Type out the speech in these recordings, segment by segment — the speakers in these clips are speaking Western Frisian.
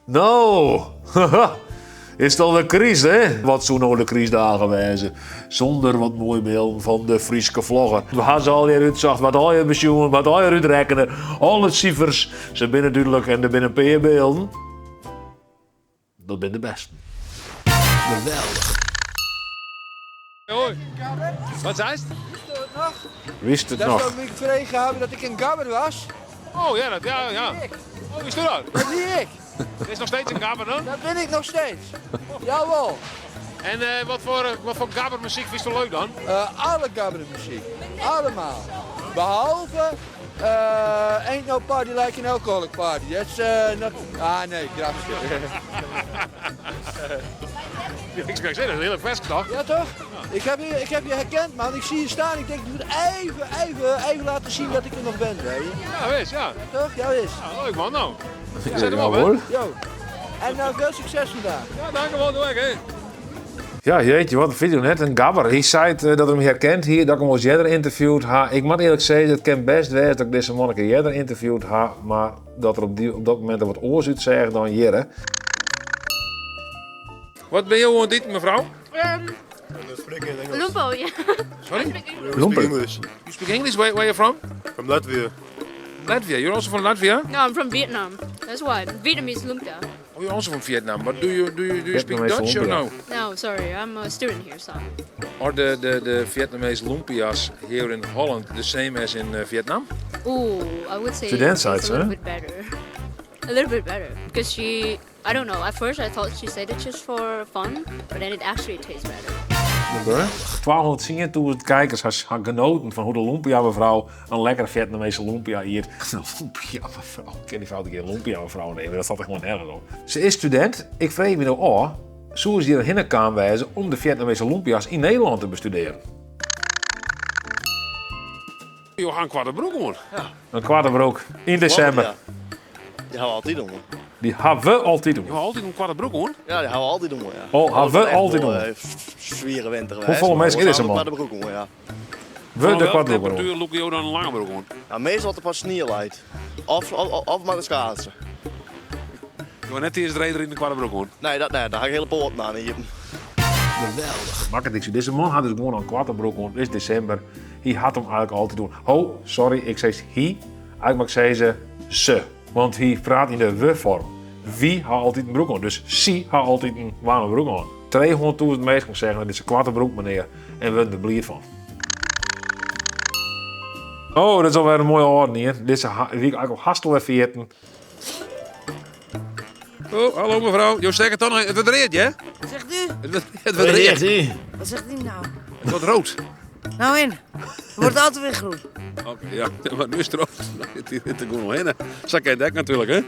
No, is it alwer kryst, hè? Wat soe no de krystdagen wêze sûnder wat moaie bylden fan de Fryske vlogger? We ha se allegear útsocht, wat allegear besjoen, wat allegear útrekkene. Alle sifers, se binne dúdlik en der binne in pear bylden. Dat binne de bêsten. Geweldich. Hoi. Wat seist? Wist it Dat noch? ze my frege hawwe dat ik in gabber was. Oh ja, dat, ja, ja. Oh, wiesto dat? Dat wie ik. Is noch steeds in gabber dan? Dat bin ik noch steeds. Jawol. En eh, wat foar gabbermuzyk fynsto leuk dan? Alle gabbermuzyk. Allemaal. Behalve eh, Ain't No Party Like an Alcoholic Party. That's not... Ah nee, grapje. Ik zou zeggen, dat is een hele ferske toch? Ja toch? Ik heb je herkend man. Ik zie je staan. Ik denk ik moet even, even, even laten zien dat ik er nog ben. Weet je. Ja, wis, ja. Ja, toch? Ja, wis. Ja, leuk man, nou. Ja, Zet hem op, hè? hoor. Jo. En nou veel succes vandaag. Ja, dankjewel, doe ik, hè. Ja, jeetje, wat een video net. In gabber. Hy sei eh, dat er him herkend hie, dat ik him wolris earder ynterviewd ha. Ik moat earlik sizze, it kin bêst wêze dat ik dizze man in kear earder ynterviewd ha, mar dat er op, dy, op dat momint der wat oars útseach dan hjirre. Wat binne jo oan it iten, mefrou? Lumpo, ja. Sorry? Lompe. English. You speak English? Where you from? From Latvia. Latvia. You're also from Latvia? No, I'm from Vietnam. That's why. Vietnamese lumpia. Oh, you're also from Vietnam. But do you speak Vietnamese Dutch or lumpia. no? No, sorry, I'm a student here, so. Are the Vietnamese lumpias here in Holland the same as in Vietnam? Ooh, I would say Student it's sites, a little huh? bit better. A little bit better. Because she, I don't know, at first I thought she said it just for fun, but then it actually tastes better. 210.000 kijkers ha genoaten fan hoe't de lumpia mefrou in lekkere Vietnamese lumpia iet. Lumpia mefrou, ik kin dy frou gjin lumpia mefrou neame, dat slacht gewoan nergens op. Se is studint. Ik freegje my no ôf, soe se hjirhinne kaam wêze om de Vietnamese lumpia's yn Nederlân te bestudearjen? Jo ha in koarte broek oan. In koarte broek yn desimber. Ja. Dy ha we altyd oan. Dy ha we altyd Jo ha oan. altyd in koarte broek oan. Ja, dy ha we altyd oan, ja. Oh, ha we altyd oan. Swiere winter Hoefolle minsken is dizze man? De broek oan, ja. We de koarte broek oan. temperatuer lûke jo dan in lange broek oan? Ja, meastal as der pas snie leit. Of mei de schaatsen. Jo ha net iens reedriden in koarte broek oan. Nee, dat net. Dêr ha ik hiele poaten oan iepen. Geweldich. Makket niks út. Dizze man hat dus gewoan in koarte broek oan. It is desimber. Hy hat him eigenlik altyd oan. Ho, sorry, ik sis hy. Eigenlik moat ik sizze se. Want hy praat yn de we-foarm. Wy ha altyd in broek oan. Dus sy ha altyd in waarme broek oan. 300.000 minsken sizze dit is in koarte broek, menear. En wurde der bliid fan. Oh, dat is alwer in moaie âlden hjir. Dizze wie ik eigenlik al hast alwer ferjitten. Oh, hallo mefrou. Jo stekke toch noch. It wurdt read, hè? Wat zegt u? It wurdt read. Wat zegt u nou? It wurdt read. Nou en, het wordt altijd weer groen. Oké, ja, mar no is it read. It rint der gewoan omhinne. Sa kin it ek natuerlik, hè?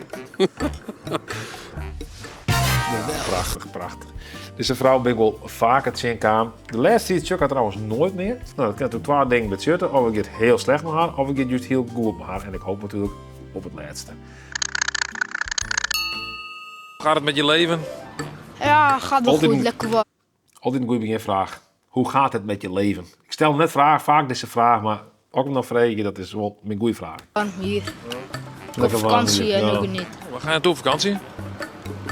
Prachtich, prachtich. Dizze frou bin ik wol faker tsjinkaam. De lêste tiid sjoch ik har trouwens noait mear. No, dat kin natuerlik twa dingen betsjutte. Of it giet hiel slecht mei har, of it giet just hiel goed mei har. En ik hoopje natuerlik op it lêste. Gaat het met je leven? Ja, gaat wel Altyd goed. Lekker warm. Altyd in goede begjinfraach. Hoe gaat het met je leven? Ik stel net vraag, faak dizze fraach, mar as ik him dan freegje, dat is wol myn goede fraach. Hier. Op Lekker warm vakantie hier, en ja. ook niet. Waar ga je naartoe op vakantie?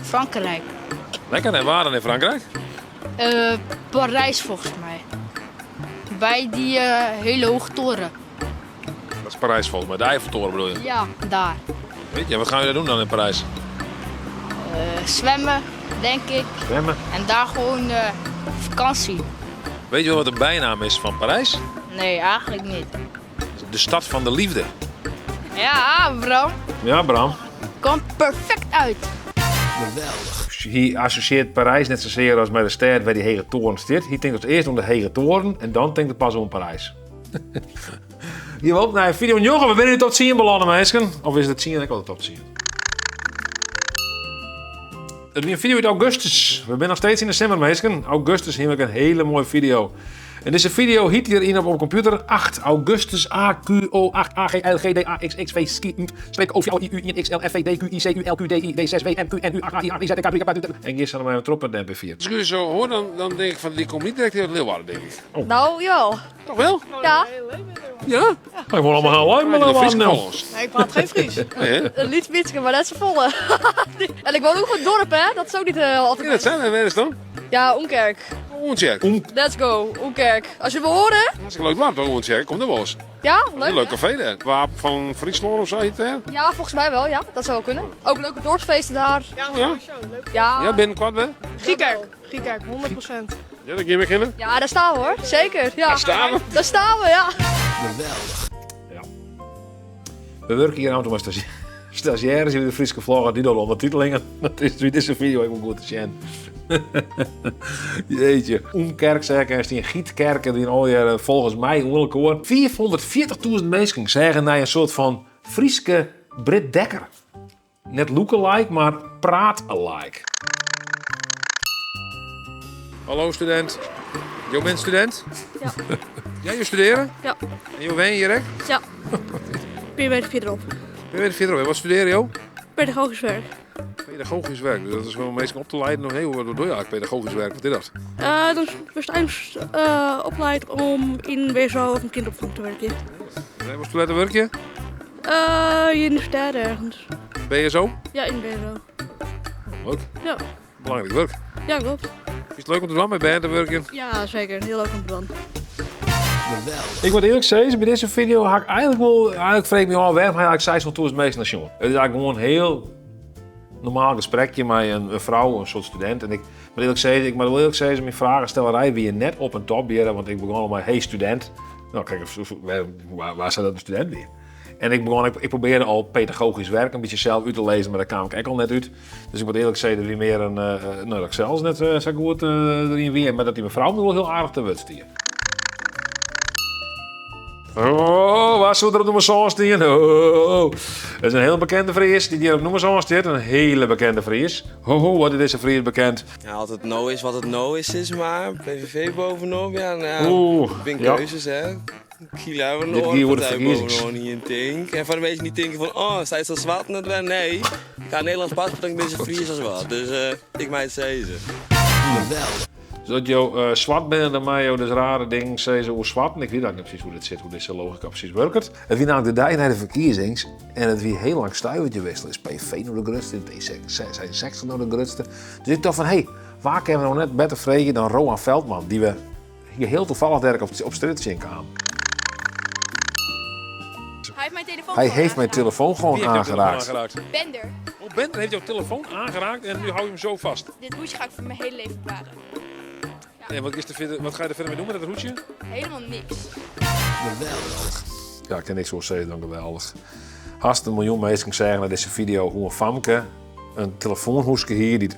Frankrijk. Lekker, en waar dan in Frankrijk? Parijs volgens mij. Bij die hele hoge toren. Dat is Parijs volgens mij, de Eiffeltoren bedoel je? Ja, daar. Weet je, wat gaan jullie doen dan in Parijs? Zwemmen, denk ik. Zwemmen? En daar gewoon vakantie. Weet je wel wat de bijnaam is van Parijs? Nee, eigenlijk niet. De stad van de liefde. Ja, Bram. Ja, Bram. Komt perfect uit. Geweldich. Hy assosjearret Parys net sasear as mei de stêd wêr't dy hege toren stiet. Hy tinkt as earst oan de hege toren en dan tinkt er pas oan Parys. Gean we op nei video 9. We binne yn de top 10 belâne, minsken. Of is de 10 ek al de top 10? It wie in video út augustus. We binne noch steeds yn de simmer, minsken. Augustus hiene we in hiele moaie video. En dizze video hyt hjir yn op op kompjûter 8 augustus A Q O 8 A G L G D A X X V S Q U S O 4 I U 1 X L F V D Q I C U L Q D I W 6 W M Q N U 8 A I 8 I Z K 3 K 5 En gean sa noch mar even troch punt mp4. As ik u zo hoor, dan, dan denk ik van die komt niet direct uit Leeuwarden, denk ik. Nou, jawel. Toch wel? Ja. Ja? Ik wol allemaal gaan Maar maar de Fryske nou. Hollands. Nee, ik praat geen Fries. Nee, hè? Een lyts bytsje, mar net safolle. En ik woon ook in het dorp, hè? Dat is ook niet altijd. Ja, dat zijn we. Waar is het dan? Ja, Oenkerk. Oentsjerk. Let's go, Oenkerk. Als je wil horen. Hartstikke leuk dorp, Oentsjerk. Komt er wel eens. Ja, leuk. Een leuk café daar. Wapen van Friesland of zo heet het, hè? Ja, volgens mij wel, ja. Dat zou wel kunnen. Ook leuke dorpsfeesten daar. Ja? Ja? Ja. Ja, binnenkort wel? Giekerk. Giekerk, 100%. Ja, dat kun je beginnen. Ja, daar staan we hoor. Zeker. Ja. Daar staan we. Daar staan we, ja. Geweldig. Ja. We werken hier aan met stagiaires in de Fryske vlogger die door de ondertitelingen. Dat is dit is een video even goed te zien. Jeetje. Oenkerk zeg ik, er is die Gietkerk en die al jaren volgens mij hoor. 440.000 mensen zeggen naar een soort van Frieske Britt Dekker. Net lookalike, maar praat-alike. Hallo student. Jo bent student? Ja. Ja, je studeren? Ja. En je woont hier, hè? Ja. Ben je verderop. Je bent verderop. En wat studeer je? Pedagogisch werk. Pedagogisch werk. Dus dat is wel mensen op te leiden. Nog heel wat doe je eigenlijk pedagogisch werk? Wat is dat? Dan was het opgeleid om in WSO of een kinderopvang te werken. En wat studenten werk je? In de stad ergens. BSO? Ja, in BSO. Leuk. Ja. Belangrijk werk. Ja, klopt. Is het leuk om te doen met band te werken? Ja, zeker. Heel leuk om te doen. Geweldig. Ik moet eerlijk zeggen, bij deze video had ik eigenlijk wel... Eigenlijk vreeg ik me al waarom hij eigenlijk zei zo'n meest naar jongen. Het is eigenlijk gewoon een heel normaal gesprekje met een vrouw, een soort student. En ik moet eerlijk zeggen, ik moet wel eerlijk zeggen, mijn vragenstellerij wie je net op een top weer, want ik begon al met hey student. Nou kijk, waar staat dat een student weer? En ik begon, ik probeerde al pedagogisch werk een beetje zelf uit te lezen, maar daar kwam ik echt al net uit. Dus ik moet eerlijk zeggen, dat wie meer een, nou dat ik zelfs net zo goed erin weer, maar dat die mevrouw me wel heel aardig te woord stier. Oh, waar zullen er op nummer zo'n staan? Oh, dat is een heel bekende Fries die hier op nummer zo'n staat. Een hele bekende Fries. Ho, ho, wat is deze Fries bekend? Ja, altijd no is wat het no is, is maar. PVV bovenop, ja, nou ja. Oeh, Ben ja. keuzes, hè. Kila van Dit hier worden partij verkiezings. bovenop hier in Tink. En van de mensen die denken van, oh, zij zo zwart net wel. Nee, ik ga een Nederlands paspoort en ik ben zo Fries als wat. Dus ik mij het zeggen. Geweldig. Dus dat je zwart bent, dan mij dus rare dingen zeggen ze over zwart. En ik weet eigenlijk niet precies hoe dit zit, hoe deze logica precies werkt. Het wie namelijk de dag na de verkiezings en het wie heel lang stuivertje wisselen. Is PV nou de grootste, D66 nou de grootste. Dus ik dacht van, hé, hey, waar kunnen we nou net beter vregen dan Roan Veldman, die we hier heel toevallig derk op straat zien kwamen. Hij heeft mijn telefoon Hij heeft mijn telefoon gewoon Wie heeft jouw telefoon aangeraakt. aangeraakt? Bender. Oh, Bender heeft jouw telefoon aangeraakt en nu hou je hem zo vast. Dit hoedje ga ik voor mijn hele leven bewaren. En wat, is er verder, wat ga je er verder mee doen met dat hoedje? Helemaal niks. Geweldig. Ja, ik kan niks over zeggen dan geweldig. Haast een miljoen mensen zeggen naar deze video hoe een famke een telefoonhoeske hier die het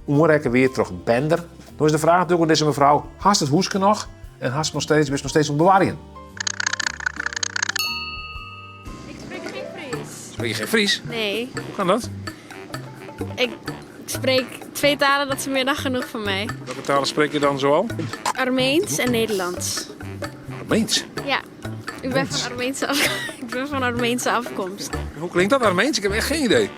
omrekken weer terug Bender. Nu is de vraag natuurlijk aan deze mevrouw, haast het hoeske nog? En haast nog steeds, best nog steeds om bewaring? Ik spreek geen Fries. Spreek je geen Fries? Nee. Hoe kan dat? Ik spreek 2 talen, dat is meer dan genoeg voor mij. Welke talen spreek je dan zoal? Armeens en Nederlands. Armeens? Ja. Ik ben van Armeense, ik ben van Armeense afkomst. Hoe klinkt dat Armeens? Ik heb echt geen idee.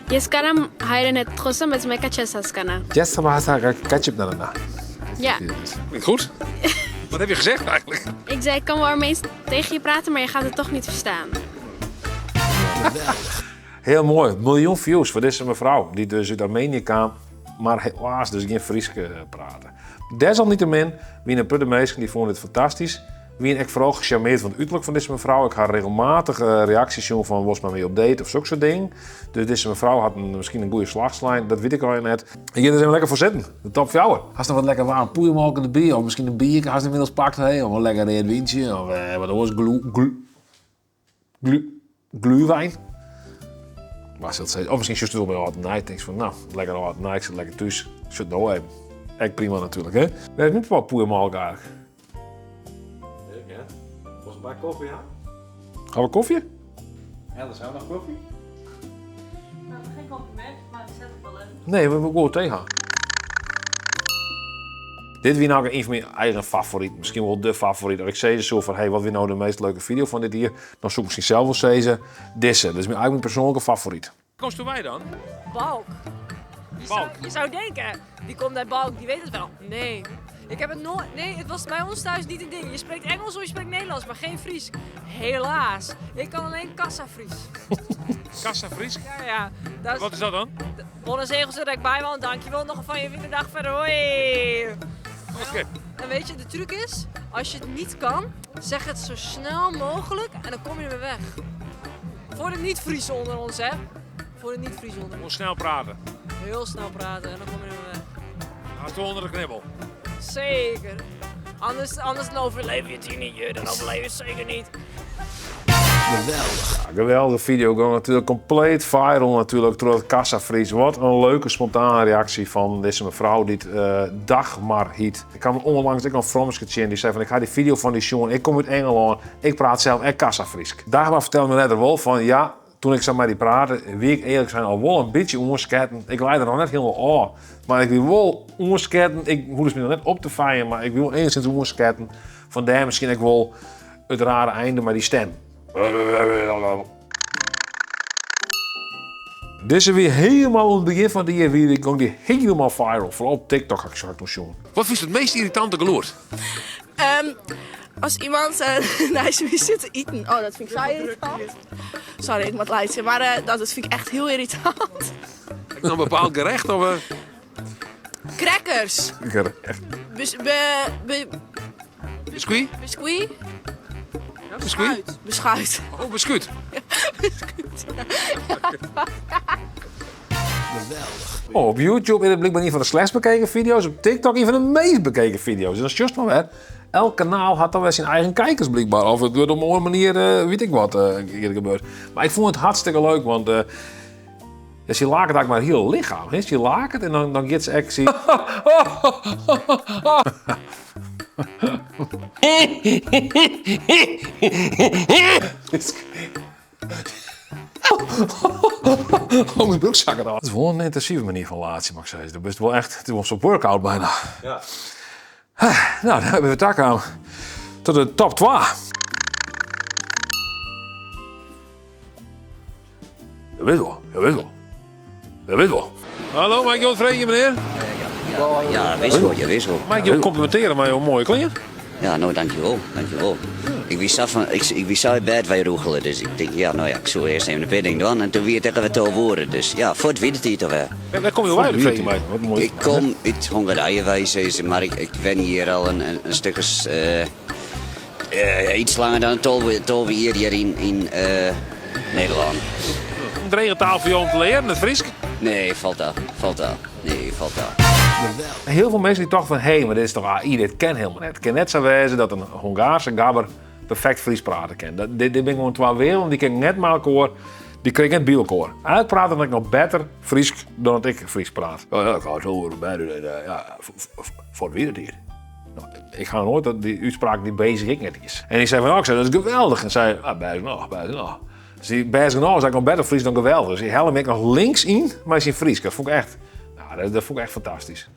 Yeskaram hayrenet trosa met meka chesaskana. Ketchup naar daarna. Ja, Klinkt goed. Wat heb je gezegd eigenlijk? ik zei ik kan wel Armeens tegen je praten, maar je gaat het toch niet verstaan. Geweldig. Heel mooi, miljoen views voor deze mevrouw die dus uit Armenië kwam, maar helaas dus geen Frieske praten. Desalniettemin, wie een putte meisje die vond het fantastisch. Wie ik vooral gecharmeerd van het uiterlijk van deze mevrouw. Ik had regelmatig reacties zien van was maar mee op date of zulke soort ding. Dus deze mevrouw had misschien een goede slagslijn, dat weet ik al net. En je er even lekker voor zitten, de top fjouwer. Had nog wat lekker warm poeienmelk in de bier, of misschien een bier, had ze inmiddels pakt, hey, of een lekker rood windje, of wat was gluwijn. Maar ze dat of misschien juist wel bij wat night. Denk van, nou, lekker wat night, ik zit lekker thuis. Zit nou even. Echt prima natuurlijk, hè? We hebben niet wel poeienmelk eigenlijk. Leuk, hè? Was een bak koffie, ja? Gaan we koffie? Ja, dat zijn we nog koffie. Nou, geen compliment, maar het is wel leuk. Nee, we willen gewoon thee gaan. Dit wie nou een fan myn eigen favoriten, miskien wol de favoryt. As ik sizze soe fan hey, wat wie no de meast leuke fideo fan dit jier, dan soe ik miskien sels wol sizze dizze. Dat is myn eigen persoanlike favoryt. Komsto wei dan? Balk. Je zou denken, die komt uit Balk, die weet het wel. Nee. Ik heb het nooit. Nee, het was bij ons thuis niet een ding. Je spreekt Engels of je spreekt Nederlands, maar geen Fries. Helaas. Ik kan alleen kassa-Fries. Kassa-Fries? Ja. Dat is... Wat is dat dan? Bonne zegels er bij, man. Dankjewel. Nog een fijne fijne dag verder. Hoi. Oké. En weet je, de truc is, als je het niet kan, zeg het zo snel mogelijk en dan kom je ermee weg. Voor de niet-Friesen onder ons, hè. Voor de niet-Friesen onder ons. Gewoon snel praten. Heel snel praten en dan kom je ermee weg. Als onder de knibbel. Zeker. Anders overleef je het hier niet, je. Dan overleef je het zeker niet. Geweldig. Ja, geweldige video. Gewoon natuurlijk compleet viral natuurlijk door het Kassa-Fries. Wat een leuke spontane reactie van deze mevrouw die het Dagmar hiet. Ik kwam onlangs ik een fromske zien die zei van ik ga die video van die jongen, ik kom uit Engeland, ik praat zelf echt Kassa-Fries. Dagmar vertelde me net wel van ja, toen ik zo met die praatte, wie ik eerlijk zijn al wel een beetje ongesketten. Ik leid er nog net helemaal af, maar ik wil wel ongesketten. Ik hoef dus me nog net op te vijen, maar ik wil enigszins ongesketten. Vandaar misschien ik wel het rare einde met die stem. Deze weer helemaal aan het begin van die jaar weer ging die helemaal viral. Vooral op TikTok had ik zo nog zien. Wat is het meest irritante geluid? Als iemand naast me zit te eten. Oh, dat vind ik zo irritant. Sorry, ik moet luisteren. Maar dat vind ik echt heel irritant. Heb ik nou een bepaald gerecht of? Crackers. Gerecht. Biscuit? Biscuit? Biscuit? Beschuit. Oh, beschuit. Beschuit. Geweldig. Oh, op YouTube is het blijkbaar een van de slechtst bekeken video's. Op TikTok een van de meest bekeken video's. En dat is juist maar weer. Elk kanaal had dan wel zijn eigen kijkers blijkbaar. Of het wordt op een mooie manier, weet ik wat, hier gebeurt. Maar ik vond het hartstikke leuk, want ja, ze laken eigenlijk maar heel lichaam. Hè? Ze laken het en dan gaat ze echt... Oh, mijn broekzak eraf. Het is wel een intensieve manier van laten, mag ik zeggen. Dat is wel echt, het is wel een soort workout bijna. Ja. Nou, daar hebben we het aan. Tot de top 2. Dat weet wel, dat weet wel. Dat weet wel. Hallo, mag ik jou vragen, meneer? Ja, wist wel, ja, wist wel. Mag ik jou complimenteren met jouw mooie kleren? Ja, nou, dankjewel, dankjewel. Ik wist zelf van, ik wist zelf bed bij roegelen, dus ik denk, ja, nou ja, ik zou eerst even de bedding doen en toen weer tegen we 12 woorden. Dus ja, voor het weet het hier toch wel. Waar kom je uit, vraag mij? Wat mooi. Ik kom uit Hongarije, wij zeggen, maar ik ben hier al een stuk als, iets langer dan 12 jaar hier in Nederland. Een drege taal voor jou om te leren, het Fries? Nee, valt af, valt af. Nee, valt af. Heel veel mensen die toch van, hé, hey, maar dit is toch AI, dit ken helemaal net. Het kan net zo wezen dat een Hongaarse gabber perfect Fries praten kan. Dit ben ik gewoon twee werelden, die ken ik net maar elkaar, die kreeg ik net bij elkaar. Eigenlijk praat ik nog beter Fries dan dat ik Fries praat. Ja, ja, ik ga het zo weer bij doen, ja, voor het weer hier. Nou, ik ga nooit dat die uitspraak die bezig ik net is. En die zei van, oh, ik zei, dat is geweldig. En zei, ah, bij nog, bij nog. Dus die bij nog is eigenlijk nog beter Fries dan geweldig. Dus die helm ik nog links in, maar is in Fries. Dat vond ik echt, nou, dat vond ik echt fantastisch.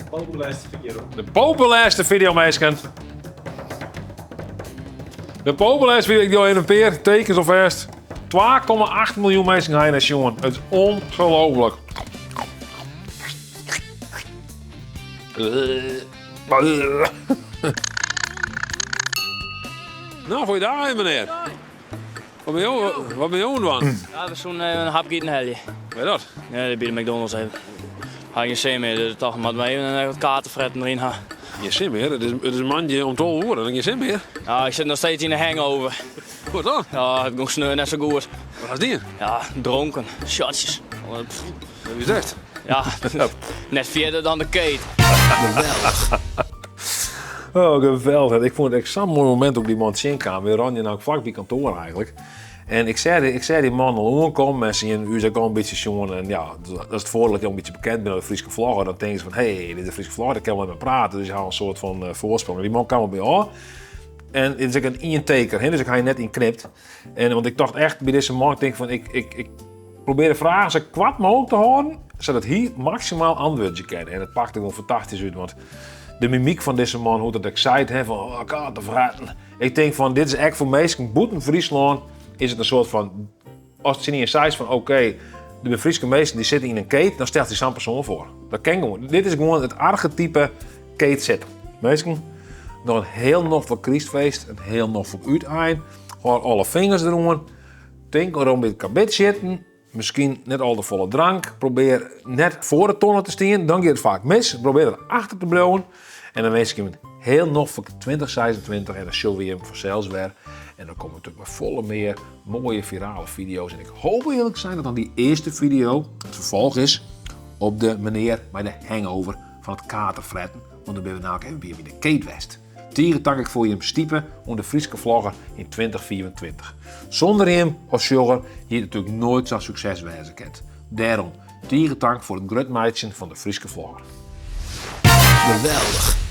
Populairste video. De populairste video, meisken. De populairste video, ik doe even een peer, tekens alvast. 2,8 miljoen mensen gaan naar jongen. Het is ongelooflijk. Nou, goeiedag, meneer. Wat ben je, wat ben je aan het doen? Ja, we zo'n een hapje in helje. Wat is dat? Ja, dat bij de McDonald's even. Had je zin meer, dus toch maar even een wat kaartenfretten erin ha. Geen zin meer? Het is een mandje om 12 uur, dan heb je geen zin meer. Ja, ik zit nog steeds in de hangover. Wat dan? Ja, ik nog sneu net zo goed. Wat is die? Ja, dronken, shotjes. Wat is dat? Ja, net verder dan de keet. Geweldig. Oh, geweldig. Ik vond het echt zo'n mooi moment op die man zien kwam. We randen nou vlak bij kantoor eigenlijk. En ik zei die man al aankomen en ze u is ook al een beetje jongen. En ja, dat is het voordeel dat je al een beetje bekend bent met de Friese vlogger. Dan denken ze van, hé, hey, dit is de Friese vlogger, daar kan we mee praten. Dus je haalt een soort van voorsprong. En die man kwam op bij jou. En het is ook een intaker, hè? Dus ik ga je net inknipt. En want ik dacht echt bij deze man, ik denk van, ik probeer de vragen zo kwart mogelijk te houden. Sadat hy maksimaal antwurdzje kin. En it pakte gewoan fantastysk út, want de mimyk fan dizze man, hoe't er it ek seit, hè, fan oh, katerfretten. Ik tink fan, dit is ek foar minsken bûten Fryslân, is it in soart fan, as tsjin ien seist fan oké, de Fryske minsken dy sitte yn in keet, dan stelst dy sa'n persoan foar. Dat kin gewoan. Dit is gewoan it archetype keetsitter. Minsken, noch in hiel noflik krystfeest, in hiel noflik útein. Hâld alle fingers deroan. Tink oan by it karbidsjitten. Miskien net al te folle drank. Probear net foar de tonne te stean, dan giet it faak mis. Probear der achter te bliuwen. En dan winsk ik jim in hiel noflik 2026 en dan sjogge we jim fansels wer. En dan komme we natuerlik mei folle mear moaie firale fideo's. En ik hoop earlik sein dat dan dy earste fideo it ferfolch is op de menear mei de hangover fan it katerfretten. Want dan binne we namelijk even by him yn de keet west. Tige tank ek foar jim stipe oan de Fryske Vlogger yn 2025. Sûnder jim as sjogger hie it natuerlik noait sa'n sukses wêze kind. Dêrom, tige tank foar it grut meitsjen fan de Fryske Vlogger. Geweldich.